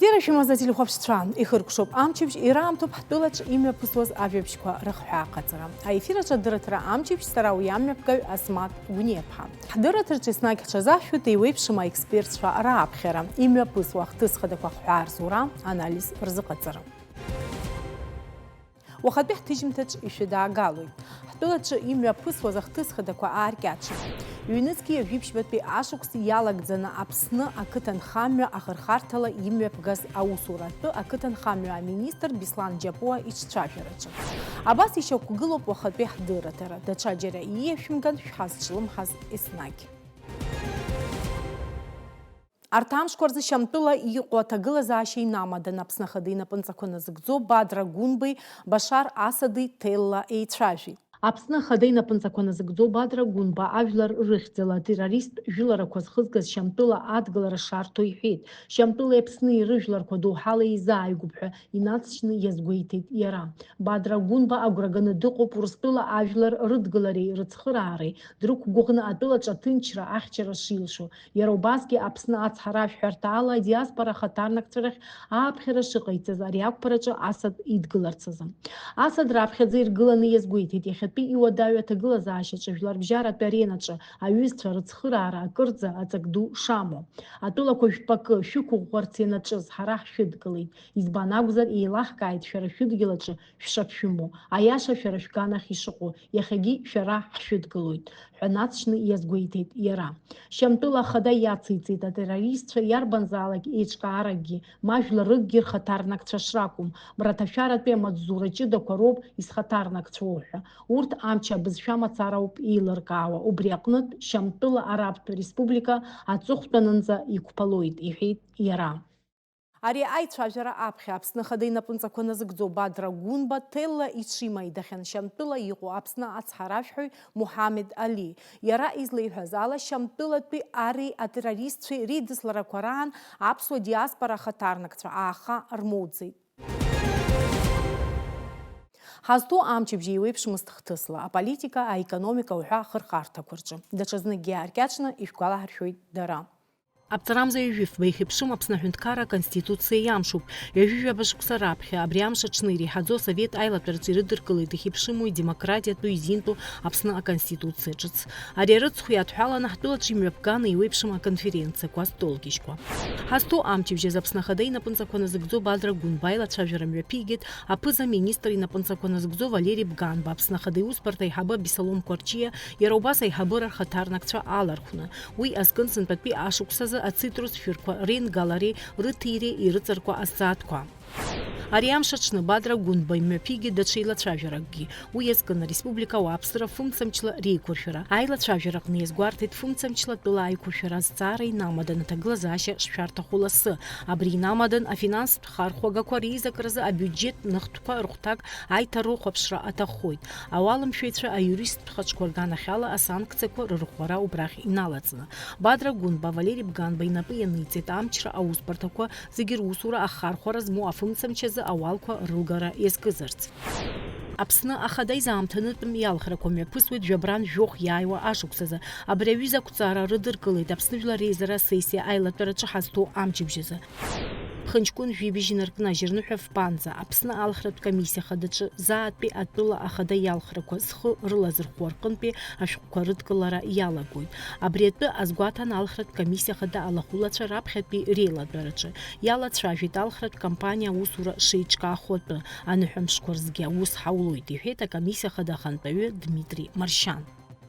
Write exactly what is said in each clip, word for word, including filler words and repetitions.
Бзиара шәымаз, ателехәаԥшцәа, ихыркәшоуп амчыбжь, ираамҭоуп ҳтәылаҿы имҩаԥысуаз ажәабжьқәа рыхҳәааҟаҵара. Аефир аҿы адырраҭара амчыбжь, сара уи амҩаԥгаҩ Асмаҭ Гәниаԥҳа. Ҳдырраҭараҿы еснагь ҳҽазаҳшәоит еиуеиԥшым аекспертцәа рааԥхьара, имҩаԥысуа ахҭыс хадақәа ахҳәаа рзура, анализ рзыҟаҵара. Уахатәи ҳҭыжьымҭаҿ ишәыдаагалоит. Ҳтәылаҿы имҩаԥысуаз ахҭыс хадақәа ааркьаҿит. Ҩнызқьи жәибжьбатәи ашықәс иалагӡаны Аԥсны ақыҭанхамҩа ахырхарҭала имҩаԥгаз аусура атәы ақыҭанхамҩа аминистр Беслан Џьапуа иҿцәажәараҿы. Абас ишьақәгылоуп уахатәи ҳдырраҭара. Даҽаџьара ииашәымган шәҳазҿлымҳаз еснагь. Арҭ амшқәа рзы Шьамтәыла иҟоу аҭагылазаашьа инамадан Аԥсны Ахада инапынҵақәа назыгӡо Бадра Гәынбеи Башар Асади Ҭелла еицәажәеит. Аԥсны Ахада инапынҵақәа назыгӡо Бадра Гәынба ажәлар рыхьӡала атеррористтә жәыларақәа зхызгаз Шьамтәыла адгылара шарҭо иҳәеит. Шьамтәылеи Аԥсни рыжәларқәа доуҳала еизааигәоуп ҳәа инацҵаны иазгәеиҭеит иара. Бадра Гәынба агәра ганы дыҟоуп Урыстәыла ажәлар рыдгылареи рыцхыраареи, дрықәгәыӷны атәылаҿ аҭынчра, ахьчара шилшо. Иара убасгьы Аԥсны ацҳаражәҳәарҭа ала адиаспора ахаҭарнакцәа рахь ааԥхьара шыҟаиҵаз ари ақәԥараҿы Асад идгыларц азы. Асад раԥхьаӡа иргыланы иазгәеиҭеит, иахьатәи иуадаҩу аҭагылазаашьаҿы, жәларбжьаратәи аренаҿы аҩызцәа рыцхыраара акырӡа аҵак ду шамоу. Атәылақәа жәпакы шәықәыӷәӷәарц ианаҿыз ҳара ҳшәыдгылеит. Избан акәзар, еилаҳкааит шәара шәыдгьыл аҿы шәшаԥшәымоу, аиаша шәара шәганахь ишыҟоу, иахьагьы шәара ҳшәыдгылоит, ҳәа нацшьны иазгәеиҭеит иара. Шьамтәыла Ахада иациҵеит, атеррористцәа иарбанзаалак еиҿкааракгьы, ма жәларыкгьы рхаҭарнакцәа шракәым, мраҭашәаратәи амаҵзура ҷыдақәа роуп изхаҭарнакцәоу ҳәа. Урҭ амч абызшәа мацара ауп еилыркаауа, убри аҟнытә Шьамтәыла Арабтә Республика аҵыхәтәанынӡа иқәԥалоит, иҳәеит иара. Ари аицәажәара аԥхьа Аԥсны Ахада инапынҵақәа назыгӡо Бадра Гәынба Ҭелла иҽимаидахьан Шьамтәыла иҟоу Аԥсны ацҳаражәҳәаҩ Муҳамед Али. Иара излеиҳәаз ала, Шьамтәылатәи ари атеррористцәеи реидысларақәа раан аԥсуа диаспора ахаҭарнакцәа ааха рмоуӡеит. Ҳазҭоу амчыбжь еиуеиԥшымызт хҭысла, аполитика, аекономика уҳәа ахырхарҭақәа рҿы. Даҽазныкгьы иааркьаҿны ишәгәалаҳаршәоит дара. Аԥҵарамза ҩажәи фба ихьыԥшым Аԥсны аҳәынҭқарра аконституциа иамшуп. Ҩажәи жәаба шықәса раԥхьа, абри амш аҽны иреиҳаӡоу асовет аилатәараҿы ирыдыркылеит ихьыԥшыму идемократиатәу изинтәу Аԥсны аконституциа ҿыц. Ари арыцхә иадҳәаланы ҳтәылаҿы имҩаԥган еиуеиԥшым аконференциақәа, астолгьежьқәа. Ҳазҭоу амчыбжь азы Аԥсны Ахада инапынҵақәа назыгӡо Бадра Гәынба илацәажәара мҩаԥигеит аԥыза-министр инапынҵақәа назыгӡо Валери Бганба, Аԥсны Ахада иусбарҭа аиҳабы Абессалом Кәарҷиа, иара убас аиҳабыра рхаҭарнакцәа алархәны. Уи азкын сынтәатәи ашықәсазы ацитрус шәырқәа ренгалареи рыҭиреи ирыҵаркуа азҵаатәқәа. Ари амш аҽны Бадра Гәынба имҩаԥигеит даҽа еилацәажәаракгьы. Уи иазкын ареспублика ауааԥсыра фымцамчла реиқәыршәара. Аилацәажәараҟны иазгәарҭеит фымцамчла атәыла аиқәыршәара азҵаара инамадан аҭагылазаашьа шшәарҭахо лассы. Абри инамадан афинанстә хархәагақәа реизакразы абиуџьет ныхтәқәа рыхәҭак аиҭарыхәаԥшра аҭаххоит. Ауалымшәаҩцәа аиуристтә хаҿқәа рганахьала асанкциақәа рырӷәӷәара убрахь иналаҵны. Бадра Гәынба Валери Бганба инапы ианиҵеит амчра аусбарҭақәа зегьы русура ахархәара змоу афымцамч азы ауалқәа рылгара иазкызарц. Аԥсны Ахада изаамҭанытәым иалхрақәа мҩаԥысуеит жәабран жәохә иааиуа ашықәсазы. Абри аҩыза ақәҵара рыдыркылеит Аԥсны Жәлар Реизара асессиа аилатәараҿы ҳазҭоу амчыбжь азы. Ԥхынҷкәын жәибжь инаркны ажьырныҳәа фбанӡа Аԥсны алхратә комиссиа хадаҿы заатәи атәыла ахада иалхрақәа зхы рылазырхәуа рҟынтәи ашәҟәқәа рыдкылара иалагоит. Абри атәы азгәаҭан алхратә комиссиа хада алахәылацәа раԥхьатәи реилатәараҿы. Иалацәажәеит алхратә кампаниа аусура шеиҿкаахо атәы. Аныҳәамшқәа рзгьы аус ҳаулоит, иҳәеит акомиссиа хада ахантәаҩы Дмитри Маршьан.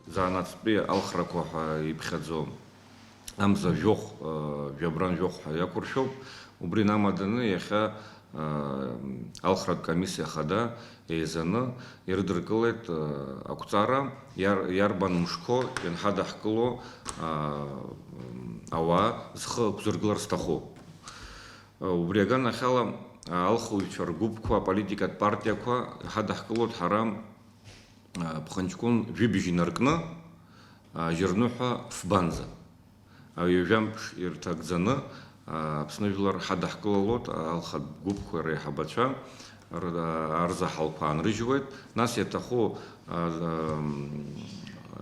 Заанаҵтәи алхрақәа ҳәа иԥхьаӡо амза жәохә, э, жәабран жәохә ҳәа иақәыршәоуп. Убри инамаданы иахьа, э, алхратә комиссиа хада еизаны ирыдыркылеит, э, ақәҵара, иар-, иарбан мшқәоу ианҳадаҳкыло, э, ауаа зхы ықәзыргылар зҭаху. Э, убри аганахьала, э, алхыҩцәа ргәыԥқәа, аполитикатә партиақәа иҳадаҳкылоит ҳара, э, ԥхынҷкәын жәибжь инаркны, э, жьырныҳәа фбанӡа. Аҩажәамш ирҭагӡаны, а, Аԥсны жәлар ҳадаҳкылалоит, а, алхатә гәыԥқәа реиҳабацәа р-, а, арзаҳалқәа аанрыжьуеит, нас иаҭаху, а, ам,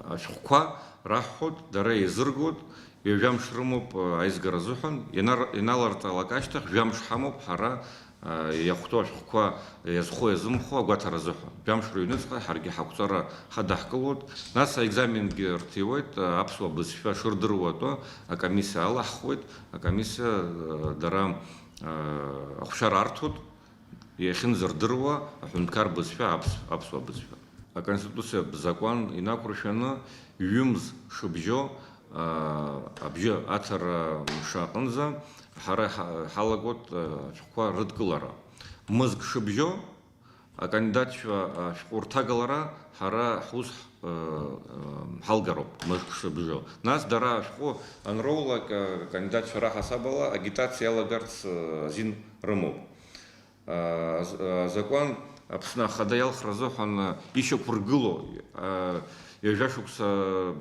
ашәҟәқәа раҳҳәоит, дара еизыргоит, Ҩажәамш рымоуп, э, аизгара азыҳәан, ианар-, ианаларҵалак ашьҭахь, жәамш ҳамоуп ҳара, э, иахәҭоу ашәҟәқәа иазхо-иазымхо агәаҭара азыҳәан. Жәамш рыҩныҵҟа ҳаргьы ҳақәҵара ҳадаҳкылоит. Нас аекзаменгьы рҭиуеит, э, аԥсуа бызшәа шырдыруа атәы акомиссиа алаҳхуеит. Акомиссиа, э, дара, э, ахәшьара арҭоит. Иахьынӡардыруа аҳәынҭқар бызшәа аԥс-, аԥсуа бызшәа. Аконституциатә закәан инақәыршәаны ҩымз шыбжьо, аа, абжьы аҭара мшы аҟынӡа ҳара ҳа-, ҳалагоит, аа, ашәҟәқәа рыдкылара. Мызк шыбжьо акандидатцәа ашәҟәы рҭагалара ҳара ҳус, аа, ҳалгароуп, мызк шыбжьо. Нас дара ашәҟәы анроулак, акандидатцәа раҳасабала агитациа иалагарц, аа, азин рымоуп. Азакәан Аԥсны Ахада иалхра азыҳәан ишьақәыргылоу, ҩажәа шықәса,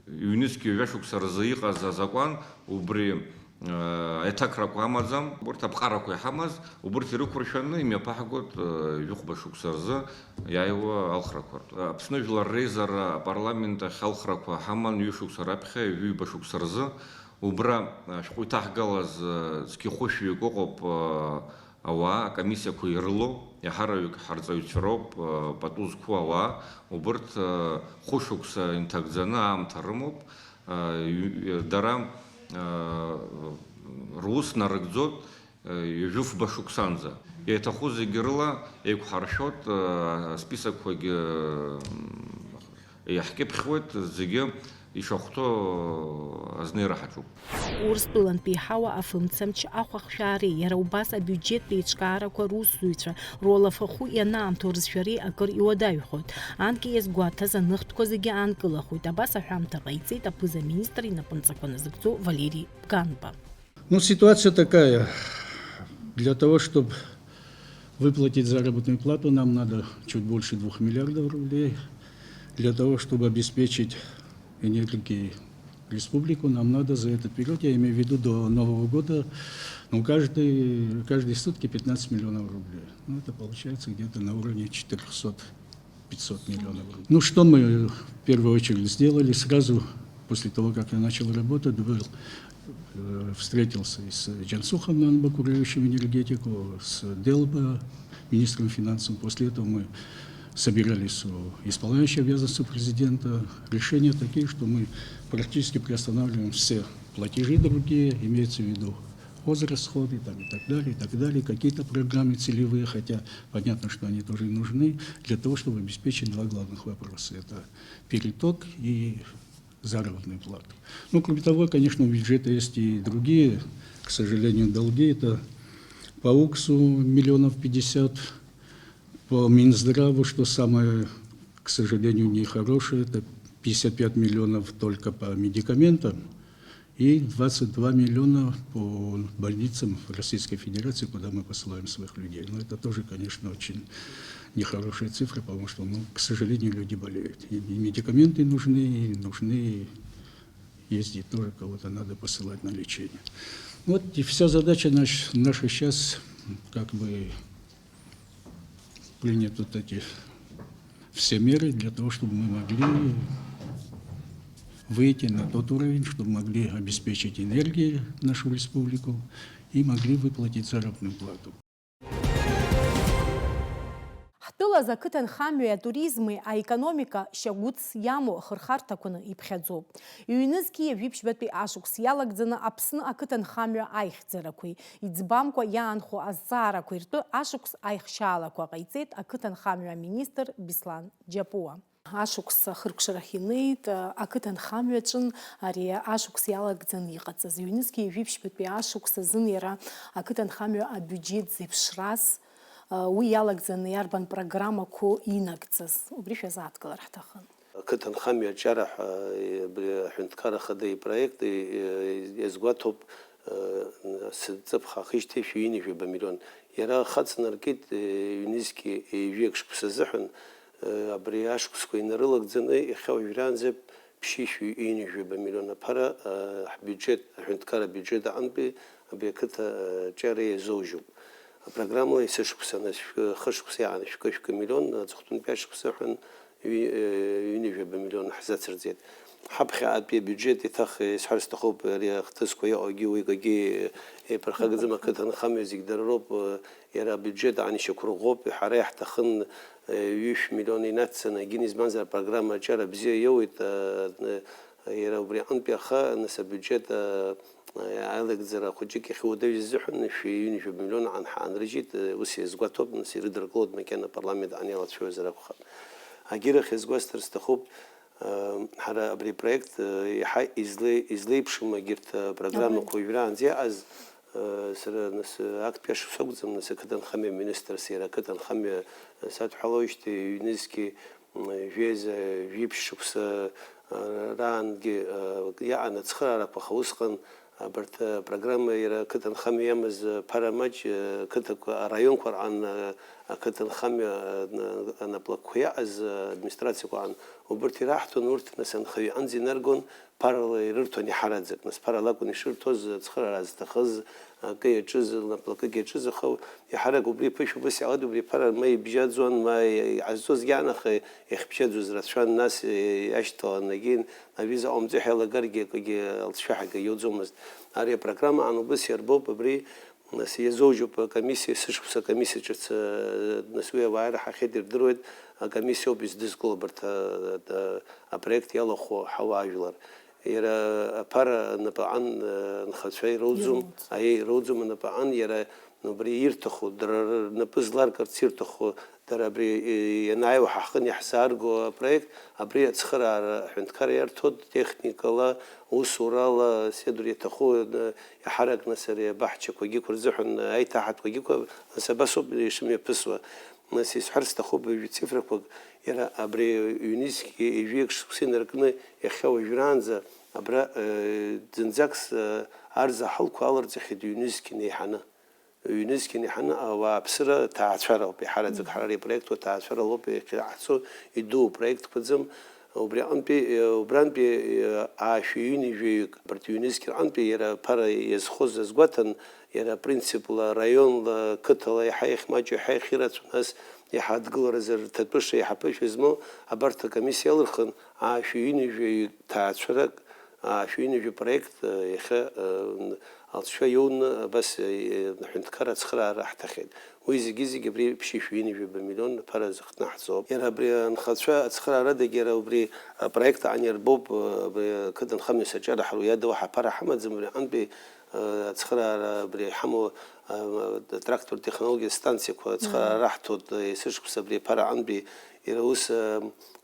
ҩнызқь ҩажәа шықәса рзы иҟаз азакәан, убри аиҭакрақәа амаӡам, урҭ аԥҟарақәа иҳамаз, убырҭ ирықәыршәаны имҩаԥаҳгоит жәохәба шықәса рзы иааиуа алхрақәа ртәы. Аԥсны Жәлар Реизара апарламент ахь алхрақәа ҳаман ҩышықәса раԥхьа ҩба шықәса рзы. Убра ашәҟәы иҭаҳгалаз цқьа хәышәҩык ыҟоуп. Ауаа акомиссиақәа ирылоу, иаҳараҩык ҳарҵаҩцәа роуп, э, пату зқәу ауаа, убырҭ, э, хәышықәса инҭагӡаны аамҭа рымоуп, э, ҩ-, дара, э, рус нарыгӡоит, э, ҩажәифба шықәсанӡа. Иаҭаху зегьы рыла еиқәҳаршәоит, э, асписокқәагьы, э, Иаҳкьыԥхьуеит, зегьы ишахәҭоу азнеира ҳаҿуп. Урыстәылантәи иҳауа афымцамч ахәахшәаареи иара убас абиуџьеттә еиҿкаарақәа русзуҩцәа ролафахәы ианаамҭоу рызшәареи акыр иуадаҩхоит. Анкьа иазгәаҭаз аныхтәқәа зегьы аанкылахоит. Абас аҳәамҭа ҟаиҵеит аԥыза-министр инапынҵақәа назыгӡо Валери Ганба. Ну, ситуация такая. Для того, чтобы выплатить заработную плату, нам надо чуть больше двух миллиардов рублей. Для того, чтобы обеспечить энергией республику, нам надо за этот период, я имею в виду до Нового года, ну, каждый, каждые сутки пятнадцать миллионов рублей. Ну, это получается где-то на уровне четырёхсот пятьсот миллионов рублей. Ну, что мы в первую очередь сделали? Сразу после того, как я начал работать, был, э, встретился и с Джансухом Нанба, курирующим энергетику, с Делба, министром финансов. После этого мы собирались у исполняющего обязанности президента. Решения такие, что мы практически приостанавливаем все платежи другие, имеется в виду хозрасходы там, и так далее, и так далее, какие-то программы целевые, хотя понятно, что они тоже нужны для того, чтобы обеспечить два главных вопроса. Это переток и заработную плату. Ну, кроме того, конечно, у бюджета есть и другие, к сожалению, долги. Это по уксу миллионов пятьдесят, по Минздраву, что самое, к сожалению, нехорошее, это пятьдесят пять миллионов только по медикаментам. И двадцать два миллиона по больницам Российской Федерации, куда мы посылаем своих людей. Но это тоже, конечно, очень нехорошая цифра, потому что, ну, к сожалению, люди болеют. И, и медикаменты нужны, и нужны ездить тоже, кого-то надо посылать на лечение. Вот и вся задача наш-, наша сейчас, как бы, принять вот эти все меры для того, чтобы мы могли выйти на тот уровень, чтобы могли обеспечить энергией нашу республику и могли выплатить заработную плату. Ҳтәылаз ақыҭанхамҩеи атуризми аекономика шьагәыҭс иамоу ахырхарҭақәаны иԥхьаӡоуп. Ҩнызқьи ҩажәи ԥшьбатәи ашықәс иалагӡаны Аԥсны ақыҭанхамҩа аихьӡарақәеи иӡбамкәа иаанхо азҵаарақәеи ртәы ашықәс аихшьаалақәа ҟаиҵеит ақыҭанхамҩа аминистр Беслан Џьапуа. Ашықәс ахыркәшарахь инеит, ақыҭанхамҩа аҿын ари ашықәс иалагӡаны иҟаҵаз. Ҩнызқьи ҩажәи ԥшьбатәи ашықәс азын иара ақыҭанхамҩа абиуџьет зеиԥшраз, уи иалагӡаны иарбан программақәоу инагӡаз, убри шәазааҭгылар ҳҭахын. Ақыҭанхамҩа аҿиара ҳәа абри аҳәынҭқарра ахада ипроект иазгәаҭоуп, сыҵыԥх аахижьҭеи шәи ҩынҩажәаба миллион. Иара ахы аҵанаркит ҩнызқьи ҩажәи акы шықәса азыҳәан, абри ашықәсқәа инарылагӡаны иахьа уажәраанӡа ԥшьышәи ҩынҩажәаба миллион аԥара ҳбиуџьет, аҳәынҭқарра абиуџьет аҟынтәи абри ақыҭа аҿиара иазоужьуп. Апрограммала есышықәса, нас, шәкы, хышықәса иааны шәкы-шәкы миллион, аҵыхәтәантәи ашықәс азыҳәан ҩ-, ҩынҩажәаба миллион ҳзацырҵеит. Ҳаԥхьаҟатәи абиуџьеҭ еиҭах исҳәар сҭахуп, ари ахҭысқәа иҟоугьы уи акгьы еиԥырхагаӡам, ақыҭанхамҩа зегь дара роуп, иара абиуџьеҭ аан ишьақәырӷәӷәоуп, ҳара иаҳҭахын ҩышә миллион инацҵаны, егьин, избанзар, апрограмма аҿиара бзиа иоуеит, иара убри аҟынтәи аха, нас, абиуџьеҭ аилагӡара хәыҷык иахьуадаҩыз азыҳәан шәи ҩынҩажәа миллион аан ҳаанрыжьит, ус иазгәаҭоуп, нас ирыдыркылоит макьана апарламент аан иалацәажәозар акәхап. Агьырахь иазгәасҭар сҭахуп, ҳара абри апроект, еиҳа излеи-, излеиԥшым агьырҭ, программақәа уажәраанӡа иааз, сара, нас, актәи ашықәс акәӡам, нас, ақыҭанхамҩа министрс, иара ақыҭанхамҩа садҳәалоижьҭеи ҩнызқьи, м, жәеиза, жәиԥшь шықәса, раангьы, иаан ацхыраарақәа, аха усҟан абарҭ апрограмма иара ақыҭанхамҩа иамаз ԥара маҷ, қыҭақәа, араионқәа рҟан, ақыҭанхамҩа, анаплакқәа иааз администрациақәа аҟан убырҭ ираҳҭон, урҭ, нас, анхаҩы иҟынӡа инаргон, ԥарала ирырҭон иаҳараӡак. Нас ԥарала акәын ишырҭоз, ацхыраара зҭахыз, акы иаҿыз, лнапы акык иаҿыз, аха иаҳарак убри аԥышәа убас иаауеит, убри аԥара ма ибжьаӡуан, ма иҟазҵозгьы аан, аха иахьбжьаӡуаз рацәан, нас иашьҭалан, егьин, авиза ҟаумҵо ҳәа иалагаргьы акгьы алҵшәа ҳәа акгьы иоуӡомызт. Ари апрограмма аан убас иарбоуп, абри, нас, иазоужьуп акомиссиа, есышықәса акомиссиа ҿыц, нас, уи ауаа ираҳахьеит, ирдыруеит, акомиссиа ауп издызкыло абарҭ, а, а, апроект иалахәу ҳауаажәлар. Иара аԥара напаҟан, э, анхацәа ироуӡом, Ироуӡом. Аиеи, ироуӡом анапаҟан, иара убри ирҭаху, дара рнапы зларкырц ирҭаху, дара абри, э, ианааиуа ҳаҳхын иаҳзаарго апроект, абри ацхыраара аҳәынҭқарра иарҭоит, техникала, усурала, седур иаҭаху, э, иаҳаракны сара абаҳчақәагьы рзыҳәан, аиҭаҳатәқәагьы, нас, абас ауп ишымҩаԥысуа. Нас исҳәар сҭахуп ҩажәа цифрақәак, иара абри ҩнызқьи ҩажәи шықәса инаркны иахьа уажәраанӡа абра, э, зынӡакс, э, арзаҳалқәа аларҵахьеит ҩнызқьи неиҳаны. Ҩнызқьи неиҳаны ауааԥсыра ҭаацәароуп, иаҳараӡак ҳара ари апроектқәа ҭаацәарала ауп иахьаҳцо, идуу проектқәаӡам. Убри аҟынтәи, э, убрантәи, э, аашәи ҩынҩажәаҩык абарҭ ҩнызқьи рҟынтәи иара аԥара иазхоз азгәаҭан, иара апринципла, раионла, қыҭала иаҳа иахьмаҷу, иаҳа иахьырацәоу, нас иаҳа адгыларазы рҭатәыша, иаҳа аԥышәа змоу абарҭ акомиссиа иалырхын, аашәи ҩынҩажәаҩык ҭаацәарак, аашәи ҩынҩажәа проект, э, иахьа, э, алҵшәа иоуны абас, э, аҳәынҭқарра ацхыраара ҳҭахьеит. Уи зегьы-зегьы абри ԥшьышәи ҩынҩажәаба миллион аԥара зыхҭнаҳҵо. Иара абри анхацәа ацхыраарадагьы иара убри апроект аан иарбоуп, абри ақыҭанхамҩа саҿара ҳара уи ада уаҳа аԥара ҳамаӡам, абри аҟынтәи, э, ацхыраара абри иҳамоу, э, атрактор технологиа станциақәа ацхыраара раҳҭоит, э, есышықәса абри аԥара аҟынтәи иара ус, э,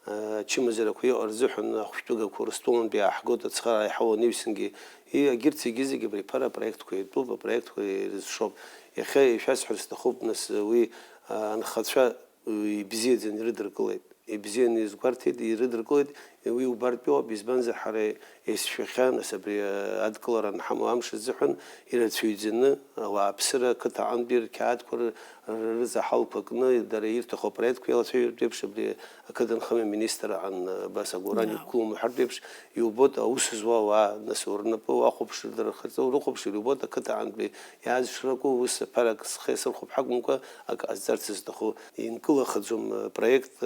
э, ачымазарақәа иҟоу рзыҳәан ахәшәтәыгақәа Урыстәылантәи иааҳгоит ацхыраара иҳауа анаҩсангьы, и-, агьырҭ зегьы-зегьы абри аԥара апроектқәа иатәуп, апроектқәа ирызшоуп. Иахьа ишәасҳәар сҭахуп, нас, уи, а, анхацәа, уи ибзиаӡаны ирыдыркылеит. Ибзианы изгәарҭеит, ирыдыркылеит, уи убартәиоуп, избанзар, ҳара есшәахьан, нас, абри, а, адкылара анҳамоу амш азыҳәан ирацәаҩӡаны ауааԥсыра ақыҭа аҟынтәи рқьаадқәа ры-, ры-, рызаҳалқәа кны, дара ирҭаху апроектқәа иалацәажәартә еиԥш, абри ақыҭанхамҩа министр аҟан, абас агәаран Иаау. Иқәгылоуп уҳәартә еиԥш, иубоит аус зуа ауаа, нас, рнапы уахәаԥшыр, дара рхаҵкы урыхәаԥшыр, иубоит ақыҭа аҟынтәи иааз шракәу, ус аԥарак схы иасырхәап ҳакәымкәа, акы ҟазҵарц зҭаху инкылахаӡом, апроект,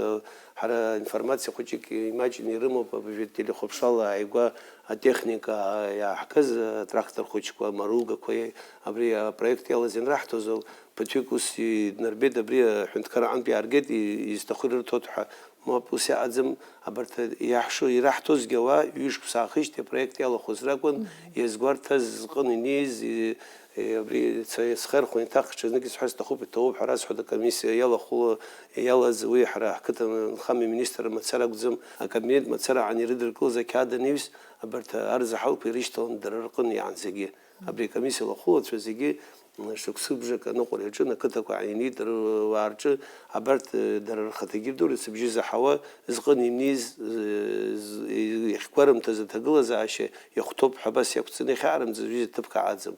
ҳара информациа хәыҷык имаҷны ирымоуп, абыржәы телехәаԥшрала ааигәа атехника иааҳгаз, атрактор хәыҷқәа, амаругақәа, абри апроект иалаз ианраҳҭоз, ԥыҭҩык ус инарбеит, абри аҳәынҭқарра аҟынтә иааргеит, и-, изҭаху ирырҭоит ҳәа. Мап, ус иаҟаӡам, абарҭ иаҳшо, ираҳҭозгьы ауаа ҩышықәса аахижьҭеи апроект иалахәыз ракәын, Мгм. Иазгәарҭаз, зҟын инеиз, и-, и-, абри ца-, схы иархәаны иҭах, ҽазнык исҳәар сҭахуп, иҭабуп ҳәа расҳәоит, акомиссиа иалахәыло, иалаз уи ҳара ҳқыҭанхамҩа министр мацара акәӡам, акабинет мацара аан ирыдыркылаз ақьаад анаҩс, абарҭ арзаҳалқәа ирышьҭалан дара рҟын иаанӡагьы. Абри акомиссиа лахәылацәа зегьы, м, шықәсыбжак аныҟәара иаҿын, ақыҭақәа ааинеит, руаа рҿы абарҭ, э, дара рхаҭагьы рдыруеит, сыбжьы заҳауа, зҟын имнеиз, э, з-, иахьгәарымҭаз аҭагылазаашьа иахәҭоуп ҳәа абас иақәҵаны иахьаарымӡаз ҩыза ҭыԥк аҟаӡам.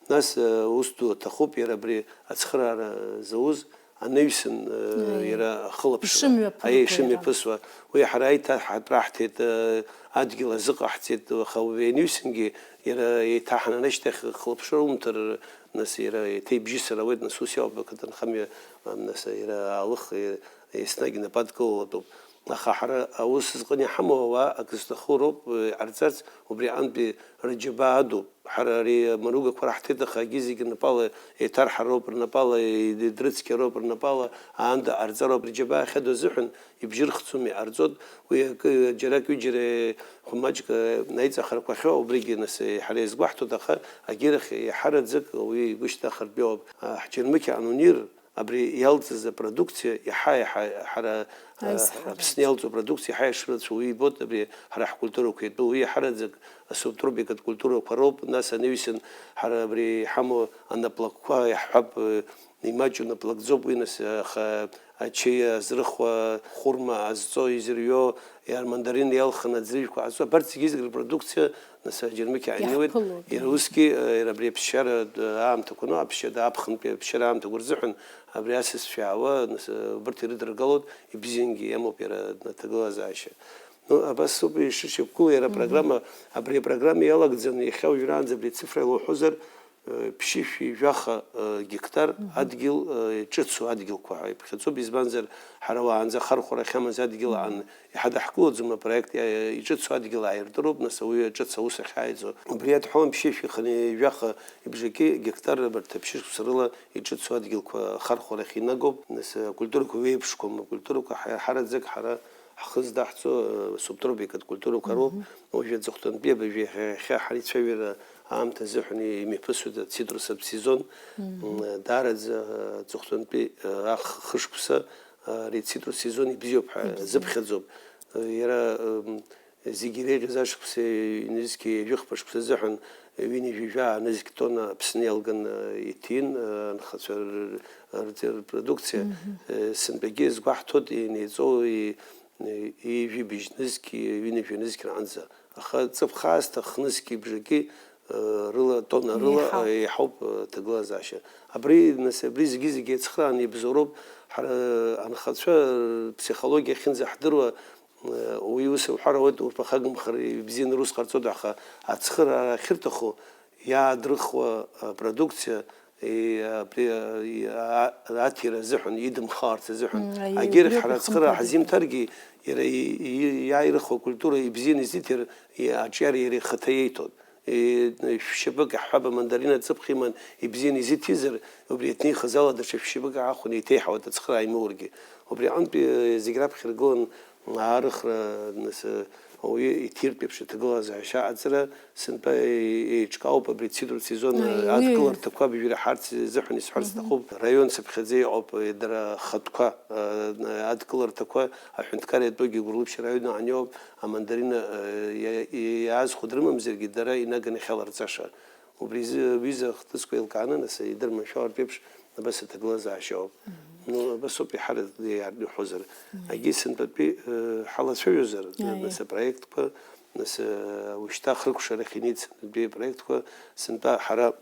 Нас, э, ус ду аҭахуп, иара абри ацхыраара зауз, анаҩсан, э, Аиеи. Иара ахылаԥшра. Ишымҩаԥырго Аиеи, иара. Ишымҩаԥысуа. Уи ҳара аиҭаҳатә раҳҭеит, э, адгьыл азыҟаҳҵеит, аха уи анаҩсангьы иара еиҭаҳанан ашьҭахь хылаԥшра умҭар, нас иара еиҭа ибжьысыр ауеит, нас ус иауп, ақыҭанхамҩа, э, нас иара аалых, э, еснагь инапы адкылалатәуп. Аха ҳара аус зҟыны иҳамоу ауаа акы зҭаху роуп, э, иҟарҵарц, убри аҟынтәи рыџьабаа адуп. Ҳара ари амаругақәа раҳҭеит, аха егьи зегьы рнапала еиҭарҳароуп, рнапала идрыцқьароуп, рнапала аанда ҟарҵароуп, рџьабаа ахьадоу азыҳәан ибжьырхцома, иҟарҵоит. Уи акы, џьарак-ҩыџьара хәмаҷк, э, наиҵахарақәахьоу, убригьы нас, э, ҳара иазгәаҳҭоит, аха агьырахь иаҳараӡак уи игәышьҭнахыртә иоуп. А, ҳџьармыкьа анунир, абри иалҵыз апродукциа иаҳа-иаҳа ҳара, а, Аизҳара. Аԥсны иалҵу апродукциа иаҳа ишрацәоу уи ибоит, абри ҳара ҳкультурақәа иатәу, уи иаҳараӡак асубтропикатә культурақәа роуп, нас анаҩсан ҳара абри иҳамоу анаплакқәа иаҳҳәап, э, имаҷу наплакӡоуп уи, нас, аха ачаи азрыхуа, хәырма азҵо, изырҩо, иармандарин иалхны аӡырҩқәа ҟазҵо, абарҭ зегьы-зегь рпродукциа, нас, аџьармыкьа ааинуеит. Иаҳԥылоит. Иара усгьы, э, иара абри аԥсшьара, э, аамҭақәа, ну, аԥсшьара, аԥхынтәи аԥсшьара аамҭақәа рзыҳәан абри асасцәа иаауа, нас, э, убырҭ ирыдыргалоит, ибзиангьы иамоуп иара аҭагылазаашьа. Ну, абас ауп ишышьақәгылоу иара апрограмма, абри апрограмма иалагӡаны иахьа уажәраанӡа абри ацифра иалоуҳәозар, э, ԥшьышәи жәаха, э, гектар адгьыл, э, иҿыцу адгьылқәа ҳәа иԥхьаӡоуп, избанзар, ҳара уаанӡа ахархәара ахьамаз адгьыл аан иҳадаҳкылаӡом апроект, иа-, иҿыцу адгьыл ааиртыроуп, нас ауаҩы ҿыц аус ахьааиӡо. Убри адҳәалан ԥшьышәи хани жәаха ибжаки гектар рыбарҭа ԥшьышықәса рыла иҿыцу адгьылқәа ахархәарахь инагоуп, нас акультурақәа еиԥшқәам, акультурақәа ҳа-, ҳараӡак ҳара ҳхы здаҳҵо, э, субтропикатә культурақәа роуп. Уажәы аҵыхәтәантәи абыржәы иахьа, иахьа ҳаицәажәара аамҭа азыҳәан имҩаԥысуеит ацитрусатә сезон. М, даараӡа, э, аҵыхәтәантәи, э, ах-, хышықәса, э, ари ацитрус сезон ибзиоуп ҳәа азыԥхьаӡоуп. Э, иара, м, зегьы иреиӷьыз ашықәса ҩнызқьи жәохԥа шықәса азыҳәан ҩынҩажәи жәаа нызқь тонна Аԥсны иалган, э, иҭин, э, анхацәа р-, р-, рпродукциа. Э, сынтәагьы иазгәаҳҭоит, инеиҵоу и-, ҩажәи быжь нызқь, ҩынҩажәи нызқь раанӡа. Аха ҵыԥх аасҭа хнызқьи бжаки, э, рыла, тонна рыла, еиҳауп, э, аҭагылазаашьа. Абри, нас, абри зегьы-зегьы еицхрааны ибзоуроуп. Ҳара анхацәа рԥсихологиа ахьынӡаҳдыруа, э, уи ус уҳәар ауеит, урҭ ахагымхар ибзианы рус ҟарҵоит, аха ацхыраара ахьырҭаху иаадрыхуа апродукциа, и-, апри-, и-, а-, аҭира азыҳәан, идымхаларц азыҳәан. М, аиеи, агьырахь убриоуп ҳара ацхыраара ихымԥадатәу. Ҳазимҭаргьы, иара и-, и-, иааирыхуа акультура ибзианы изиҭар, и-, аҿиара иара ихаҭа иеиҭон. И-, шәшьапык аҳәҳәаба мандарина ҵыԥх иман ибзианы изиҭизар, убри иаҭнихыз ала даҽа шәшьапык аахәаны еиҭеиҳауеит ацхыраара имоургьы. Убри аҟынтәи, э, зегь раԥхьа иргылан аарыхра, нас, э, ауаҩы иҭиртә еиԥш аҭагылазаашьа аҵара, сынтәа е-, еиҿкаауп абри ацитрус сезон, э, Аи, уи адкыларҭақәа абжьы раҳарц изыҳәан исҳәарц сҭахуп. Раион цыԥхьаӡа иҟоуп, э, дара хатәқәа, э, адкыларҭақәа, аҳәынҭқар иатәугьы Гәылрыԥшь араион аан иоуп, амандарина, э, иа-, иаазхәо дрымамзаргьы, дара инаганы иахьаларҵаша. Убри изы, аҩыза ахҭысқәа еилкааны, нас, идырманшәалартә еиԥш, абас аҭагылазаашьа ауп. Ну, абас ауп, иҳараӡак иаартны иҳәозар. Агьи сынтәатәи, э, ҳалацәажәозар, Аиеи. Нас апроектқәа, нас, э, ушьҭа хыркәшарахь инеит сынтәатәи апроектқәа, сынтәа ҳара,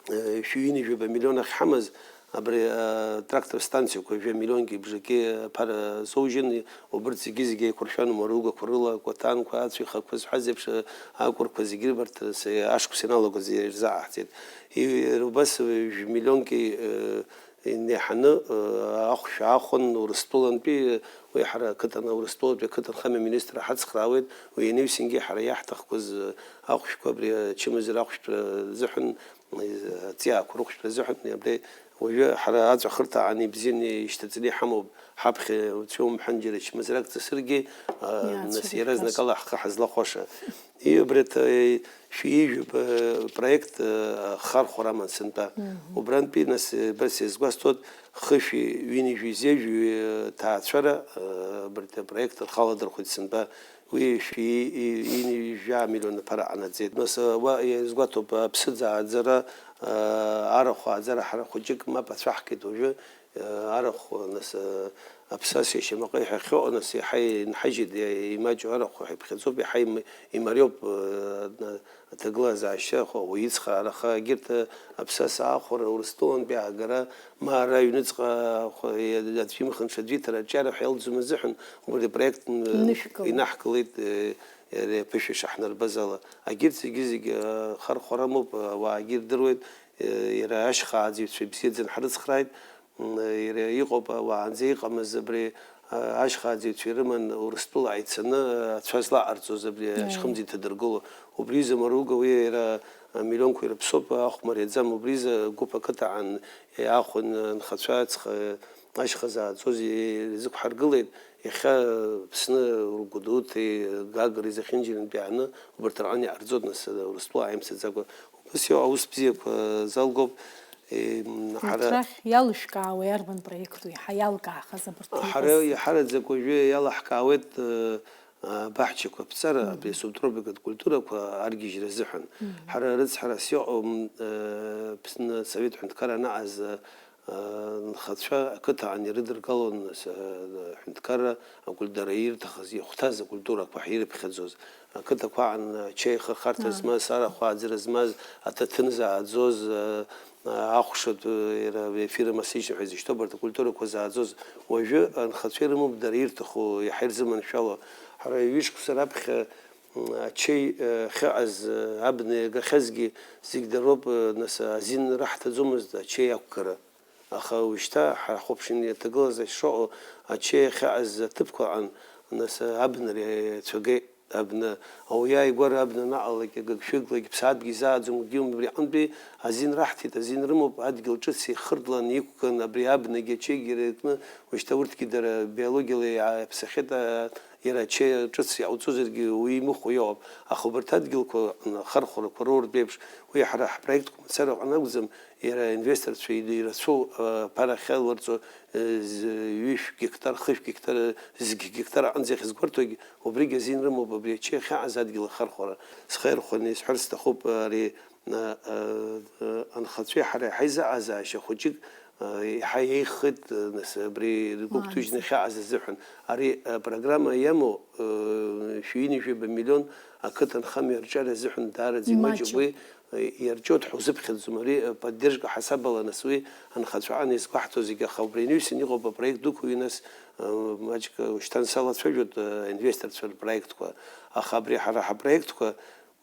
э, шәи ҩынҩажәаба миллион ахьҳамаз, абри, э, трактор станциақәа жәа миллионки бжаки аԥара азоужьын, убырҭ зегьы-зегьы еиқәыршәан, мыругақәа рыла, акәаҭанқәа, ацәеихақәа зҳәаз еиԥш, акәырқәа зегьы рыбарҭа, нас, ашықәс ианалагоз ирзааҳҵеит. И-, убас жәа миллионки, э, инеиҳаны, э, ахәшә аахәан Урыстәылантәи, уи ҳара ақыҭан, Урыстәылатәи ақыҭанхамҩа аминистр ҳацхраауеит, уи ианаҩсангьы ҳара иаҳҭахқәаз, э, ахәшәқәа абри ачымазара ахәшәтәра азыҳәан, э, аҵиаақәа рыхәшәтәра азыҳәан, абри уажәы ҳара аҵәахырҭа аан ибзианы ишьҭаҵаны иҳамоуп, ҳаԥхьа уцәоумҳәан џьара чмазарак ҵысыргьы, э, нас иаразнакала ҳхы ҳазлахәаша. И, убри аҭ-, шәи ижәып, э, проект, э, хархәара аман сынтәа. Убрантәи, нас, э, абас иазгәасҭоит, хышәи ҩынҩажәи зежәи, э, ҭаацәара, э, абарҭ апроект рхаладырхәит сынтәа. Уи шәи, и, ҩынҩажәи жәаа миллион аԥара анаӡеит. Нас, э, уа иазгәаҭоуп, аԥсыӡ ааӡара, э, арахә ааӡара ҳара хәыҷык мап ацәаҳкит уажәы, арахә, нас, аԥсаса ишьамаҟа иҳәахьоу, нас, иаҳа инҳажьит, имаҷу арахә ҳәа иԥхьаӡоуп, иаҳа им-, имариоуп, аҭагылазаашьа, уи ицхраара, аха егьырҭ аԥсаса аахәара, Урыстәылантәи аагара, ма ара аҩныҵҟа, аӡә имхын ҽаӡәы иҭара аҿиара ҳәа иалҵӡом азыҳәан, убри апроект, м, инаҳкылеит, иара иаԥышәа шаҳнарбаз ала. Агьырҭ зегьы-зегьы, а, хархәара амоуп, ауаагьы ирдыруеит, а, иара ашьха ааӡаҩцәа ибзиаӡаны ҳрыцхрааит, м, иара иҟоуп, а, уаанӡа иҟамыз абри, ашьхааӡаҩцәа ирыман Урыстәыла ицаны ацәа злаҟарҵоз абри ашьхымӡа иҭадыргыло. Убри изы Маруга уи иара миллионқәа ирыԥсоуп, ахә мариаӡам, убри изы гәыԥ ақыҭа аан иаахәаны анхацәа ацха ашьха зааӡоз ирзықәҳаргылеит. Иахьа Аԥсны Гәдоуҭеи Гагреи зехьынџьарантәи ааны убарҭ рҟны иҟарҵоит, нас, Урыстәыла ааимсыӡакәа. Убас иоуп, аус бзиақәа залгоуп. Е, м, ҳара Арҭ рахь иалышәкаауеи, арбан проекту еиҳа иалкаахаз абарҭ Ҳара иҟаз? Иаҳараӡак уажәы иалаҳкаауеит, э, абаҳчақәа аԥҵара, абри асубтропикатә культурақәа аргьежьра азыҳәан. Мгм. Ҳара рыцҳарас иҟоу, м, э, Аԥсны Асовет ҳәынҭқарра анаҟаз, э, нхацәа ақыҭа аан ирыдыргалон, нас, э, ҳәынҭқарра акультура ирҭахыз, ихәҭаз акультурақәа ҳирыԥхьаӡоз. Ақыҭақәа аан ачаи ахырхарҭа змаз, арахә ааӡара змаз, аҭаҭын зааӡоз, э, ахәшатә, э, иара ефир амасижа ҳәа изышьҭоу абарҭ акультурақәа зааӡоз уажәы анхацәа ирымоуп, дара ирҭаху иаҳа ирзыманшәало. Ҳара ҩышықәса раԥхьа, м, ачаи, э, ахьыҟаз, э, абна иагахьазгьы зегь дароуп, э, нас азин раҳҭаӡомызт ачаи ақәгара. Аха уажәшьҭа ҳара ҳхәаԥшын иаҭагылаз ишыҟоу ачаи ахьыҟаз аҭыԥқәа аан, нас абна ацәагеит. Абна, ауаҩы ааигәара абна анаҟалак, агыгшәыглак, ԥсаатәгьы изааӡом, убри аҟынтәи азин раҳҭеит, азин рымоуп, адгьыл ҿыц ихыртланы иқәган, абри абнагьы ачеигьы иркны, уажәшьҭа урҭгьы дара биологиала иааԥсахьеит, а, иара ачеи ҿыц иҟауҵозаргьы уи имыхәо иҟоуп. Аха убарҭ адгьылқәа, м, ахархәарақәа роуртә еиԥш, уи ҳара ҳпроектқәа мацара ыҟан акәӡам, иара аинвесторцәа ирацәоу, а, аԥара ахьаларҵо, э, з-, ҩышә гектар, хышә гектар, зқь гектар аҟынӡа иахьызгәарҭогь, убригь азин рымоуп, абри ачеи ахьаҟаз адгьыл ахархәара. Схы иархәаны исҳәар сҭахуп, ари, а, а, а, анхацәеи ҳареи ҳаизыҟазаашьа хәыҷык, а, иаҳа еиӷьхеит, а, нас, абри ргәы гәҭыжьны ахьаҟаз азыҳәан. Ари апрограмма иамоу, а, шәи ҩынҩажәи жәаба миллион ақыҭанхамҩа арҿиара азыҳәан даараӡа имаҷуп. Имаҷуп уи, а, иарҿиоит ҳәа узыԥхьаӡом. Ари, а, поддержка ҳасабала, нас, уи анхацәа аан изгәаҳҭо зегьы, аха убри анаҩсан иҟоуп апроект дуқәа, уи, нас, а, маҷк, а, ушьҭан салацәажәоит, а, аинвесторцәа рпроектқәа. Аха абри ҳара ҳапроектқәа,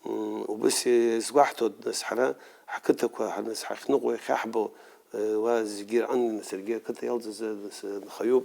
м, убас изгәаҳҭоит, нас, ҳара ҳқыҭақәа, ҳа-, нас, ҳахьныҟәо, иахьаҳбо, э, уа зегьы рҟынтә, нас, саргьы ақыҭа иалҵыз, нас, нхаҩуп,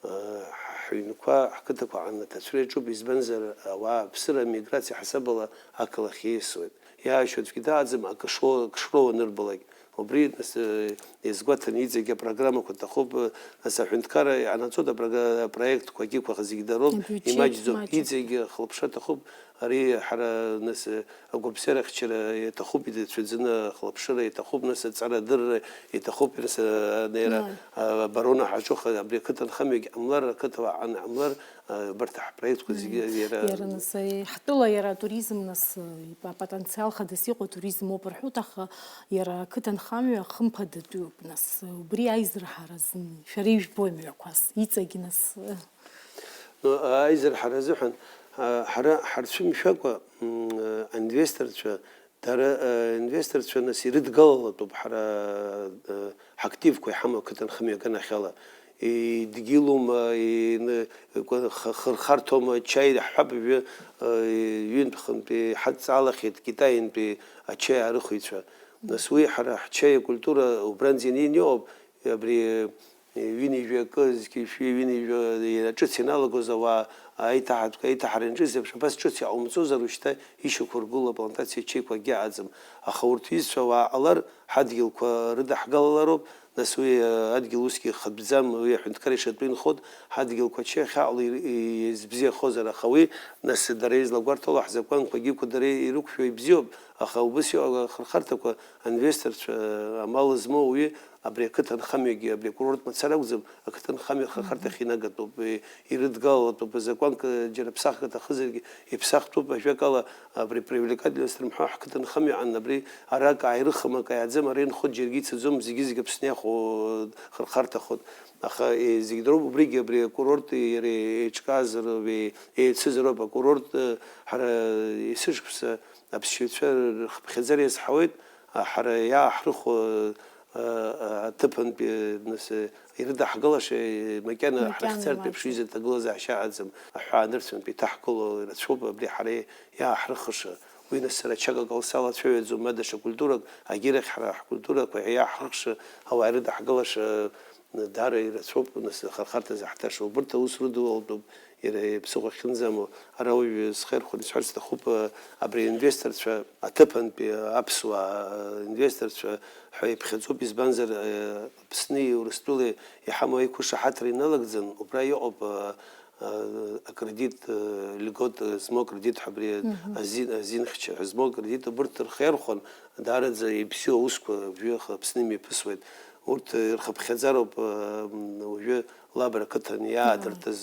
э, ҳаҩнқәа, ҳқыҭақәа аан аҭацәра иаҿуп, избанзар, ауаа аԥсыра амиграциа ҳасабала ақалақь иеисуеит. Иаашьо аӡәгьы дааӡам, акы шо-, акы шроуа анырбалак. Убри, нас, э, иазгәаҭаны иҵегьы апрограммақәа аҭахуп, э, нас аҳәынҭқарра иҟанаҵоит апрогра-, апроектқәа, агьиқәа зегьы дароуп, абиуџьеҭ имаҷӡоуп, маҷуп. Иҵегьы ахылаԥшра аҭахуп, ари ҳара, нас, э, агәабзиарахьчара иаҭахуп, идацәаӡаны ахылаԥшыра иаҭахуп, нас, аҵарадырра иаҭахуп, нас, э, анеира, Ааи. а, абарона ҳаҿуха, абри ақыҭанхамҩагь ҟамлар, ақыҭауаа ҟамлар, Абарҭ ҳпроектқәа зегьы иара. Иара, нас, ҳтәыла иара атуризм, нас, ипотенциал хадас иҟоу атуризм ауп рҳәоит, аха иара ақыҭанхамҩа хымԥадатәуп, нас, убри аизырҳара азын шәара ижәбои мҩақәас, иҵегь, нас? Ну, аизырҳара азыҳәан, а, ҳара ҳарцәымшәакәа, м, аинвесторцәа Дара, э, инвесторцәа, нас, ирыдгалалатәуп ҳара, э, ҳактивқәа иҳамоу ақыҭанхамҩа аганахьала. Идгьылума, ины-, кәа-, х-, хырхарҭоума, чаи ҳҳәап, ҩы, э, ҩынтә-хынтәи ҳадҵаалахьеит Китаинтәи ачаи аарыхыҩцәа. Нас уи ҳара ҳчаи акультура убранӡа инеины иҟоуп, абри, Ҩынҩажәи акы, зқьи шәи ҩынҩажәи иара ҿыц ианалагоз ауаа аиҭаҳатә-, аиҭаҳара ианҿыз еиԥш, абас ҿыц иҟаумҵозар, ушьҭа ишьақәыргыло аплантациа ачеиқәа акгьы аҟаӡам. Аха урҭ изцәа ауаа ҟалар, ҳадгьылқәа рыдаҳгалалароуп, нас уи, э, адгьыл усгьы хатәӡам, уи аҳәынҭқарра ишатәу инхоит, ҳадгьылқәа ачеи ахьаҟало ир-, и-, избзиахозар, аха уи, нас, дара излагәарҭало ҳзакәанқәагьы дара ирықәшәо ибзиоуп, аха убас иҟоу ахырхарҭақәа, аинвесторцәа, э, амал змоу ауаҩы, Абри ақыҭанхамҩагьы, абри акурорт мацара акәӡам, ақыҭанхамҩа ахырхарҭахь инагатәуп, и-, ирыдгалалатәуп, азакәанк, џьара ԥсахк аҭахызаргьы, иԥсахтәуп, ажәакала, абри привлекательность рымҳәо ҳқыҭанхамҩа аан, абри ара акы ааирыхым, акы ааиаӡам, ара инхоит, џьаргьы ицаӡом, зегьы-зегь Аԥсны иахо, хырхарҭахоит. Аха, е, зегь дроуп, убригьы абри акурорт иара еиҿкаазароуп, е-, еицызароуп, акурорт, ҳара есышықәса аԥсшьаҩцәа рхыԥхьаӡара иазҳауеит, ҳара иааҳрыхәо, а, а, аҭыԥантәи, нас, ирыдаҳгылаша, макьана Макьана ҳрыхьӡартә еиԥш имаҷуп. Изы аҭагылазаашьа аӡам, аҳәаа нырцәынтә иҭаҳгыло ирацәоуп, абри ҳара иааҳрыхыша. Уи, нас, сара ачакак ала салацәажәаӡом, ма даҽа культурак, агьырахь ҳара ҳкультурақәа иааҳрыхша, ауаа ирыдаҳгылаша, Даара ирацәоуп, нас, ахырхарҭа заҳҭаша. Убырҭ аус рыду алтәуп, иара иԥсыхәа ахьынӡамоу. Ара уажәы схы иархәаны исҳәарц сҭахуп, абри аинвесторцәа, аҭыԥантәи аԥсуаа инвесторцәа ҳәа иԥхьаӡоуп, избанзар, Аԥсни Урыстәылеи иҳамоу аиқәышаҳаҭра иналагӡан, убра иҟоуп, акредит, льгот змоу акредит ҳәа абри азин, азинхьча ҳәа змоу акредит, убырҭ рхы иархәан, даараӡа ибзиоу аусқәа абжьы Аԥсны имҩаԥысуеит. Урҭ ирхыԥхьаӡароуп, уажәы Лабра ақыҭан иаадыртыз,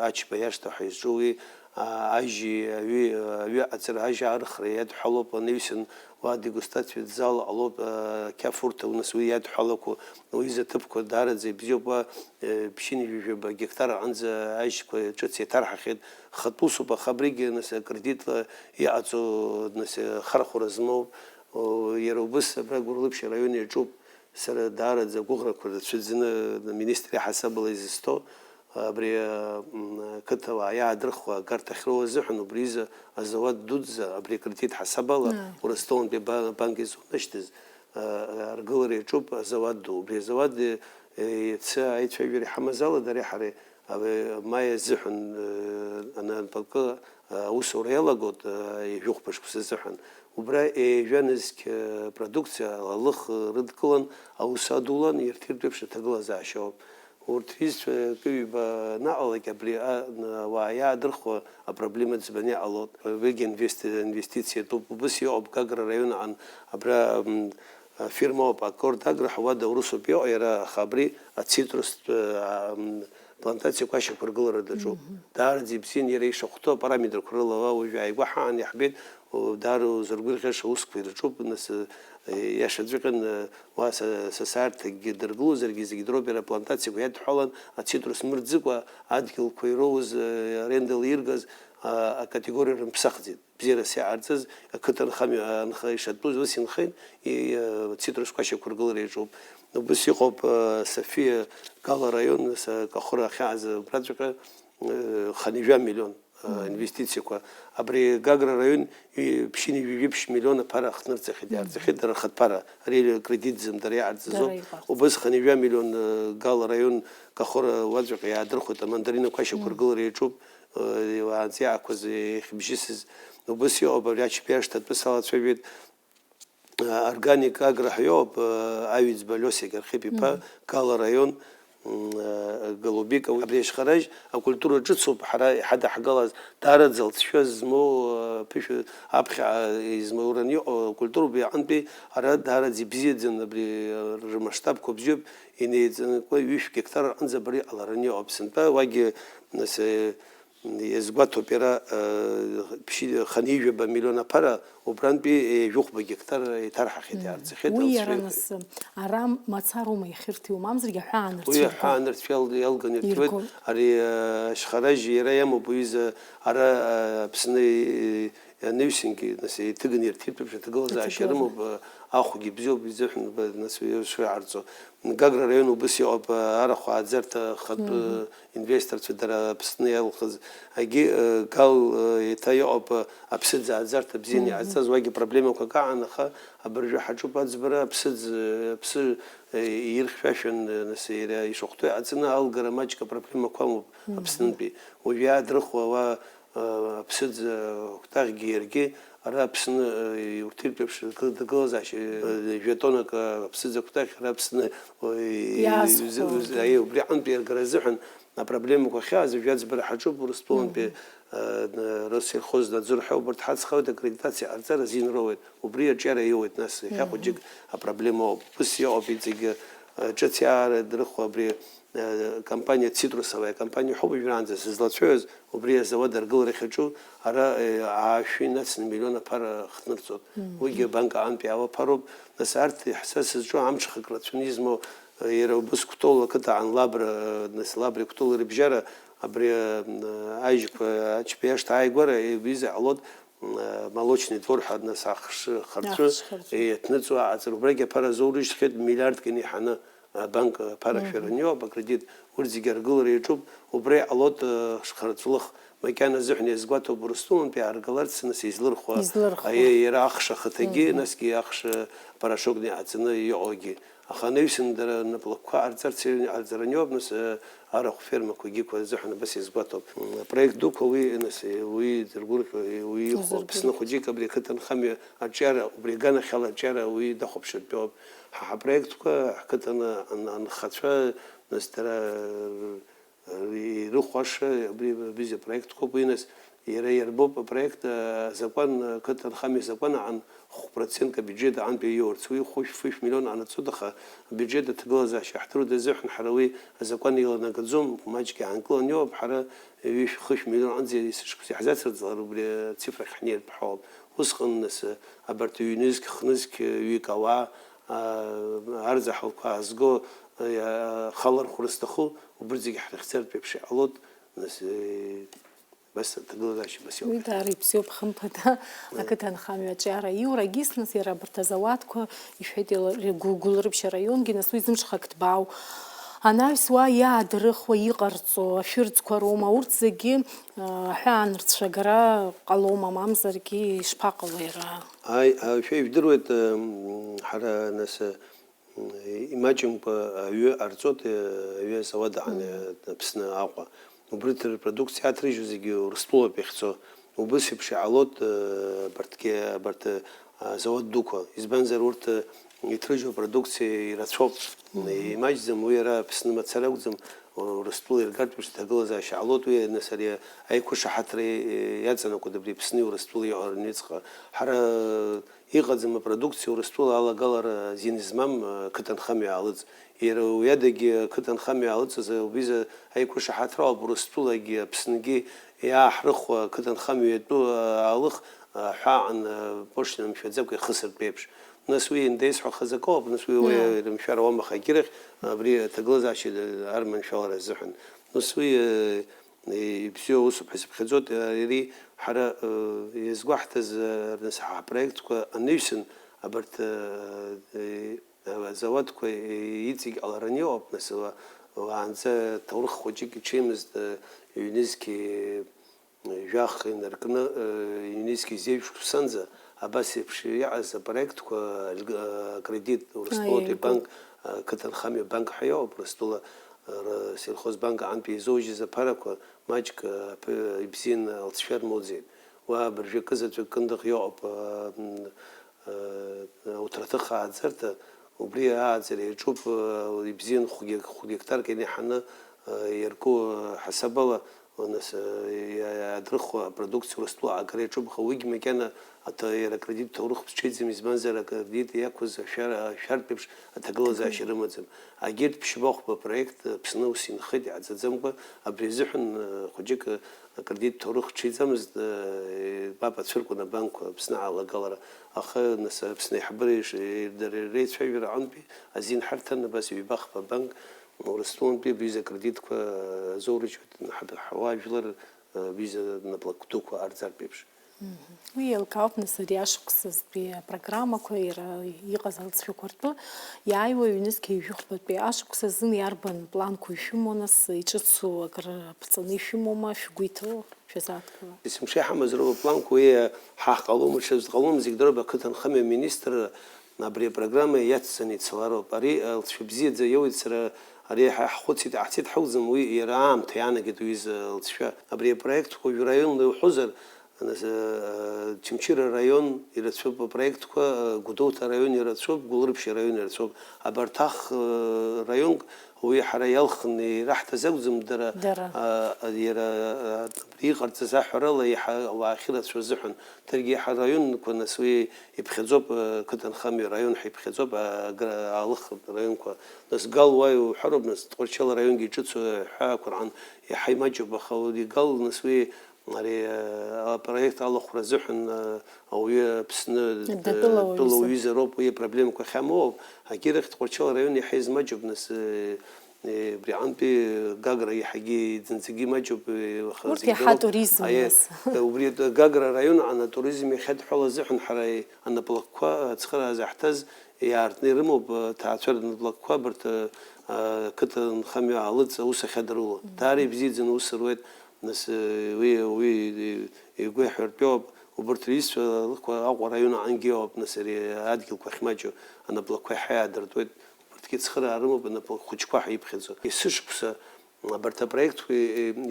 Ачба иашҭа ҳәа изҿу уи, ажьи аҩи, аҩы аҵара ажьи арыхра иадҳәалоуп, анаҩсан уа дегустациатә зал ҟалоуп, ақьафурҭа, нас уи иадҳәалақәо, уи изы аҭыԥқәа даараӡа ибзиоуп, уа, ԥшьынҩажәаба гектар аҟынӡа ажьқәа ҿыц еиҭарҳахьеит, хатә усуп, аха абригьы, нас, акредитла иҟаҵоу, нас, ахархәара змоу, иара убыс абра Гәылрыԥшь араион иаҿуп. Сара даараӡа агәыӷрақәа рацәаӡаны аминистр иаҳасабала изысҭо, абри, м, ақыҭауаа иаадырхуа агарҭа ахьроуа азыҳәан, убри изы азауад дуӡӡа абри акредит ҳасабала Урыстәылантәи ба-, банк изунашьҭыз, а, аргылара иаҿуп азауад ду. Убри азауад, э, иацы аицәажәара иҳамаз ала, дареи ҳареи, а, маи азыҳәан, э, анапакы аусура иалагоит, ҩажәихәба шықәса азыҳәан. Убра ҩажәа нызқь продукциа алых рыдкылан, аус адулан, иарҭиртә еиԥш аҭагылазаашьа ауп. Урҭ рҩызцәа акы-ҩба анаҟалак, абри а-, ауаа иаадырхуа апроблема ӡбаны иҟалоит. Уигьы инвести-, инвестициатәуп. Убыс иҟоуп Гагра араион аҟан, абра, м, афирма ауп, Аккорд Агро ҳәа, уа Даурысоуп иҟоу иара, аха абри ацитрустә, а, м, плантациақәа ашьақәыргылара даҿуп. Мгм. Даараӡа ибзиан иара ишахәҭоу апараметрқәа рыла уа уажәы ааигәа ҳаан иаҳбеит, о, даара узыргәырӷьаша усқәа ирҿуп, нас, э, иашаҵәҟьан, э, уа са, са саарҭакгьы дыргылозаргьы зегь дроуп, иара аплантациақәа иадҳәалан, ацитрус мырӡыкәа адгьылқәа ироуз, э, арендала иргаз, а, акатегориа рымԥсахӡеит. Бзиарас иҟарҵаз, ақыҭанхамҩа анхара ишатәыз ус инхеит, и-, ацитрусқәа ашьақәыргылара иаҿуп. Убыс иҟоуп, а, Софиа Гала араион, са Кахәыра ахьааз убраҵәҟьа, э, хынҩажәа миллион, а, Мгм. инвестициақәа. Абри Гагра араион и-, ԥшьынҩажәи жәиԥшь миллион аԥара ахҭнырҵахьеит, Мгм. иаарҵахьеит, дара рхатә ԥара. Ари акредитӡам, дара иаарҵазоуп. Дара иҟарҵоит. Убыс хынҩажәа миллион, э, Гала араион Кахәыра уаҵәҟьа иаадырхәеит, амандаринақәа ашьақәыргылара Мгм. иаҿуп. Уаанӡа иаақәыз иахьыбжьысыз убыс иҟоуп, абри ачаԥиашҭа атәы салацәажәеит, Органик Агро ҳәа иоуп, Аҩӡба Лиосик Архип иԥа, Мгм. Гала араион, м, Голубика, абри ашьхаражь акультура ҿыцуп, ҳара иҳадаҳгалаз, даараӡа лҵшәа змоу, ԥышәа аԥхьа измаураны иҟоу акультура убри аҟынтәи ара даараӡа ибзиаӡан, абри рмасштабқәа бзиоуп, инеиҵанакуа ҩышә гектар аҟынӡа абри иҟалараны иҟоуп сынтәа, уагьы, нас, Иазгәаҭоуп иара, э, ԥшьи-, хынҩажәаба миллион аԥара, убрантәи ҩажәихәба гектар еиҭарҳахьеит, Мм. иаарҵахьеит, Уи иара алҵшәа нас, ара мацароума иахьырҭиуа, мамзаргьы аҳәаанырцә Уи ирго? аҳәаанырцә иал-, иалганы ирҭиуеит. Ирго. Ари, э, ашьхаражь иара иамоуп, уи изы ара, э, Аԥсны, э, анаҩсангьы, нас, иҭыганы ирҭиртәуп, аҭагылазаашьа Аҭагылазаашьа. рымоуп, э, ахәгьы бзиоуп, изыҳәан, б-, нас, уи шыҟарҵо. Гагра араион убыс иҟоуп, арахә ааӡарҭа ахатәы Мгм. инвесторцәа дара Аԥсны иалхыз. Агьи, э, Гал, э, еиҭа иҟоуп, э, аԥсыӡ ааӡарҭа бзианы Мгм. иҟазҵаз, уагьы проблемақәак аан, аха абыржәы ҳаҿуп аӡбара, аԥсыӡ, э, аԥсы, э, ирхьшәашәан, э, нас иара ишахәҭоу иҟаҵаны алгара маҷк апроблемақәа амоуп Мгм. Аԥснынтәи. Уажә иаадрыхуа уа, э, аԥсыӡ, э, кәтаӷьгьы иаргьы, Ара Аԥсны, э, урҭиртә еиԥш ргы-, ргылазаашьа, э, жәа тоннак, э, аԥсыӡ акәтаӷь ара Аԥсны, э, Иаасхәо. уз-, уз-, аиеи, убри аҟынтәи иаргара азыҳәан апроблемақәа ахьааз, уажәы аӡбара ҳаҿуп, Урыстәылантәи, Мгм. э, н-, Россельхознадзор ҳәа убарҭ ҳацхраауеит, аккредитациа ҟарҵар азин роуеит, убри аҿиара иоуеит, нас, иахьа Мгм. хәыҷык апроблема ауп. Ус иҟоуп иҵегьы, э, ҿыц иаара дрыхуа абри, э, компаниа цитрусовая компаниа ҳәоуп уажәраанӡа сызлацәажәоз, убри азауад аргылара ахьаҿу, ара, э, аашәи нацны миллион аԥара хҭнырҵоит. Мгм. Уигьы абанк аҟынтәи иалаԥароуп. Нас арҭ, ҳса сызҿу амҽхак рацәаны измоу, э, иара убыс Кәтол ақыҭа аан Лабра, э, нас Лабреи Кәтоли рыбжьара, абри, э, ажьқәа ачаԥиашҭа ааигәара, э, изы ҟалоит, э, молочный двор ҳәа, нас ахш харҵәы, Ахш харҵәы. э, иаҭныҵуа аҟаҵара, убрагьы аԥара азоурыжьхьеит миллиардк инаҳаны. Абанк аԥара Мгм. шәараны иоуп, акредит, урҭ зегьы аргылара иаҿуп, убра иҟалоит, э, шхарҵәлых, макьана азыҳәан иазгәаҭоуп, Урыстәылантәи иааргаларц, нас излырхуа, Излырхуа. аиеи, иара ахш ахаҭагьы, Мгм. насгьы ахш, э, порошокны иҟаҵаны иҟоугьы. Аха анаҩсан дара наплакқәа ҟарҵарц, ҟарҵараны иоуп, нас, э, арахә фермақәагьы қәа рзыҳәан абас иазгәаҭоуп. М, апроект дуқәа уи, нас, э, уи дыргәырӷьо, э, уи ихәо, Аԥсны хәыҷык абри ақыҭанхамҩа аҿиара, убри аганахьала аҿиара уи дахәаԥшыртәы ауп. Ҳа ҳапроектқәа ҳқыҭан ан-, анхацәа, нас, дара, э, ирыхәаша абри, абри апроектқәоуп, уи, нас, иара иарбоуп апроект, а, азакәан, а, ақыҭанхамҩа азакәан аан хә процентк абиуџьет аҟынтәи иоурц. Уи хәышә-фышә миллион анаҵоит, аха абиуџьет аҭагылазаашьа ҳҭыруеит азыҳәан ҳара уи азакәан иланагаӡом, маҷк иаанкыланы иоуп, ҳара ҩышә-хышә миллион аҟынӡа есышықәса иаҳзацырҵалар убри ацифрахь ҳнеиртә ҳауп. Усҟан, нас, абарҭ ҩнызқь, хнызқь, ҩык ауаа, а, арзаҳалқәа аазго, а, иа-, халархәра зҭаху, убырҭ зегьы ҳрыхьӡартә еиԥш иҟалоит, нас, э, Абас аҭагылазаашьа абас иоуп. Уи даара ибзиоуп, хымԥада, ақыҭанхамҩа аҿиара аиурагьы, нас иара абарҭ азауадқәа, ишәеит, иара гәы-, Гәылрыԥшь араионгьы, нас уи зымҽхак ҭбаау. Анаҩс уа иаадырхуа, иҟарҵо, ашәырӡқәа роума, урҭ зегьы, а, аҳәаанырцәагара ҟалома, мамзаргьы ишԥаҟало иара? Ааи, а, шәа ижәдыруеит, м, ҳара, нас, Имаҷымкәа аҩы ҟарҵоит, аҩы азауад аан, Аԥсны Аҟәа. Убри рпродукциа аҭрыжьу зегьы Урыстәылоуп иахьцо. Убыс еиԥш иҟалоит, абарҭгьы, абарҭ, азауад дуқәа. Избанзар, урҭ иҭрыжьу апродукциа ирацәоуп. Имаҷӡам уи, ара Аԥсны мацара акәӡам, Урыстәыла иргартә еиԥш аҭагылазаашьа ҟалоит уи, нас ари аиқәышаҳаҭра иаҵанакуеит абри Аԥсни Урыстәылеи аҩныҵҟа. Ҳара Иҟаӡам апродукциа Урыстәыла алагалара азин змам, ақыҭанхамҩа аалыҵ. Иара уи адагьы ақыҭанхамҩа аалыҵыз ауаҩызы аиқәышаҳаҭра ауп Урыстәылагьы Аԥсныгьы иааҳрыхуа ақыҭанхамҩа иатәу аалых аҳәаа аан, пошлина мшәаӡакәа ихысыртә еиԥш. Нас уи ианеизҳәахаз акоуп, нас уи уаҩы ирымшәар ауам, аха егьирахь абри аҭагылазаашьа арманшәалара азыҳәан. Нас уи, ибзиоу усуп ҳәа сыԥхьаӡоит. Ари ҳара, э, иазгәаҳҭаз, э, нас ҳапроектқәа анаҩсан, абарҭ, э, э, азауадқәа, э, иҵегь ҟалараны иҟоуп, нас уа-, уаанӡа ҭоурых хәыҷык иҽеимызт, э, ҩнызқь, э, жәах инаркны, э, ҩнызқь зеижә шықәсанӡа абас еиԥш иҟаз апроектқәа, льг-, э, акредит, Урыстәылатәи Аиго. Банк, э, ақыҭанхамҩа банк ҳәа иҟоуп, Урыстәыла, э, р-, сельхозбанк аҟынтәи изоужьыз аԥарақәа, Маҷк, аԥы ибзианы алҵшәа рмоуӡеит. Уа абыржәы акы заҵәык кындыӷ иоуп, а, м, а, ауҭраҭых ааӡарҭа, убри ааӡара иаҿуп, а, ибзиан хә-, хә гектарк ианиҳаны, а, иарку, а, ҳасабала, нас, а, иа-, иаадрыхуа апродукциа Урыстәыла аагара иаҿуп, аха уигь макьана Аҭа-, иара акредит ҭоурых ԥсҽеиӡам, избанзар, акредит иақәыз ашәара, ашәартә еиԥш аҭагылазаашьа рымаӡам. Агьырҭ ԥшьба-хәба проект Аԥсны ус инхеит иҟаҵаӡамкәа, абри азыҳәан, э, хәыҷык, э, акредит ҭоурых ҽеиӡамызт, э, мап ацәыркуан абанкқәа Аԥсны алагалара. Аха, нас, Аԥсны аиҳабыра иш-, дара реицәажәара аҟынтәи азин ҳарҭан, абас ҩба-хԥа банк Урыстәылантәи абри аҩыза акредитқәа, э, азоурыжьуеит, ҳа-, ҳауаажәлар, э, абри аҩыза наплакә дуқәа арҵартә еиԥш. Мгм. Уи еилкаауп, нас, ари ашықәсазтәи апрограммақәа, иара иҟаз алҵшәақәа ртәы иааиуа ҩнызқьи жәохәбатәи ашықәс азын иарбан планқәа ишәымоу, нас, иҿыцу акыр ԥҵаны ишәымоума, шәгәы иҭоу шәазааҭгылар? Есымша иҳамаз роуп апланқәа, уи ҳаҳ ҟалома, ҽаӡә дҟалом, зегь дроуп, ақыҭанхамҩа аминистрра абри апрограмма иацҵаны ицалароуп. Ари алҵшәа бзиаӡа иоуеит, сара ари ҳа ҳхәыцит, иҟаҳҵеит ҳакәӡам, уи иара аамҭа иаанагеит уи изы алҵшәа. Абри апроектқәа уажәы раионла иуҳәозар, Нас, э, Чымчыра араион ирацәоуп апроектқәа, э, Гәдоуҭа араион ирацәоуп, Гәылрыԥшь араион ирацәоуп. Абарҭ ах, э, раионк уи ҳара иалхны ираҳҭаз акәӡам, дара, Дара. э, иара, э, абри иҟарҵаз аҳәарала иаҳа ауаа ахьырацәоу азыҳәан. Даргьы иаҳа раионқәа, нас, уи иԥхьаӡоуп, э, қыҭанхамҩа раион ҳәа иԥхьаӡоуп, э, агра-, аалых раионқәа. Нас Гал уа иуҳәароуп, нас Тҟәарчал араионгьы иҿыцу аҳәаақәа рҟан иаҳа имаҷуп, аха уи Гал, нас, уи Ари, э, апроект алахәра азыҳәан, э, ауаҩы Аԥсны, э, Адәы тәыла тәыла уаҩыза. Уаҩызароуп, уи апроблемақәа ахьамоу ауп. Агьырахь Тҟәарчал араион иаҳа измаҷуп, нас, э, э, абри аҟынтәи Гагра иаҳагьы зынӡагьы имаҷуп, э, аха Урҭ зегь иаҳа дыроуп. Туризм, Аиеи, нас. Э, убри атәы Гагра араион аҟны атуризм иахьадҳәало азыҳәан ҳара анаплакқәа, ацхыраара заҳҭаз, иаартны ирымоуп, э, аҭаацәа рнаплакқәа абарҭ, э, э, ақыҭанхамҩа аалыҵ аус ахьадыруло. Мгм. Даара ибзиаӡаны аус руеит. Нас, э, уи, уи, э, игәы иаҳәартәиоуп, убарҭ рҩызцәа лыхқәа Аҟәа араион аҟынгьы иоуп, нас, ари адгьылқәа ахьмаҷу анаплакқәа иаҳа иаадыртуеит, убарҭ Цхыраа рымоуп, напы хәыҷқәа ҳәа иԥхьаӡо. Есышықәса абарҭ апроектқәа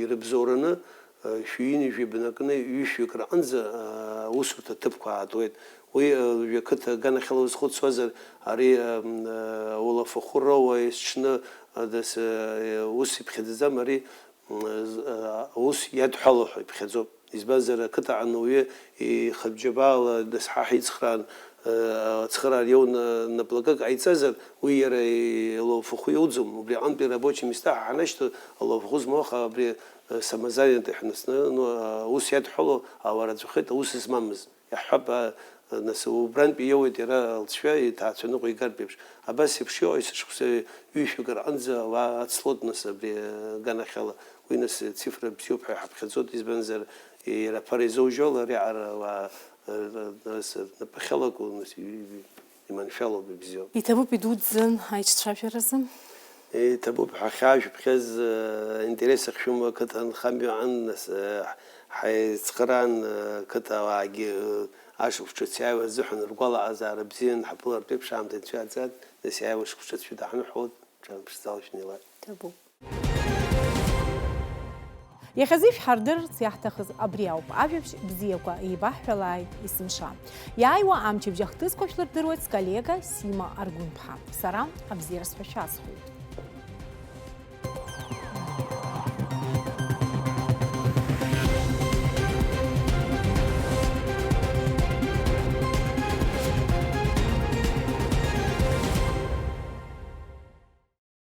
ирыбзоураны, шәи ҩынҩажәи бнакны ҩышәҩык рҟынӡа аусурҭа ҭыԥқәа аатуеит. Уи жәа-қыҭа аганахьала узхәыцуазар, ари ауалафахәы роуа есҽны, дас, ус иԥхьаӡаӡам, ари ус иадҳәало ҳәа иԥхьаӡоуп. Избанзар, ақыҭаҟны уаҩы ихатә џьабаала дасҳаҳ ицхраан, ацхыраара иоуны наплакык ҟаиҵазар, уи иара илоуфахәы иоуӡом. Убри аҟынтәи рабочие места ҳанашьҭо, алоуфахәы змоу аха абри самозанятый ҳнацны, ну, ус иадҳәало ауаа рацәахеит аус змамыз. Иаҳҳәап, а, нас, убрантәи иоуеит иара лҵшәа, иҭаацәа ныҟәигартә еиԥш. Абас еиԥш иҟоу есышықәса ҩышәҩык рҟынӡа ауаа ацлот, нас, абри аганахьала. Уи, нас, цифра бзиоуп ҳәа иҳаԥхьаӡоит, избанзар, иара аԥара изоужьо ала ари аҟара ауаа, р-, р-, нас, рнапы ахьалаку, нас, ҩ-, ҩ-, иманшәалоуп, ибзиоуп. Иҭабуп идуӡӡан аиҿцәажәаразы. Иҭабуп ҳәа ахьаажәыԥхьаз, э, интерес ахьшәымоу ақыҭа анхамҩа аан, нас, э, ҳаицхыраан, э, ақыҭауаагьы, э, ашықәс ҿыц иааиуа азыҳәан ргәалаҟазаара бзиан, ҳаԥылартә еиԥш аамҭа инцәааӡааит, нас иааиуа шықәс ҿыц шәыдаҳныҳәалоит, ҿамԥшӡала шәнеилааит. Иҭабуп. Иахьазы ишәҳардырырц иаҳҭахыз абри ауп, ажәабжь бзиақәа еибаҳҳәалааит есымша. Иааиуа амчыбжь ахҭысқәа шәлырдыруеит сколлега Сима Аргәынԥҳа. Сара абзиара сҳәашьа сҳәоит.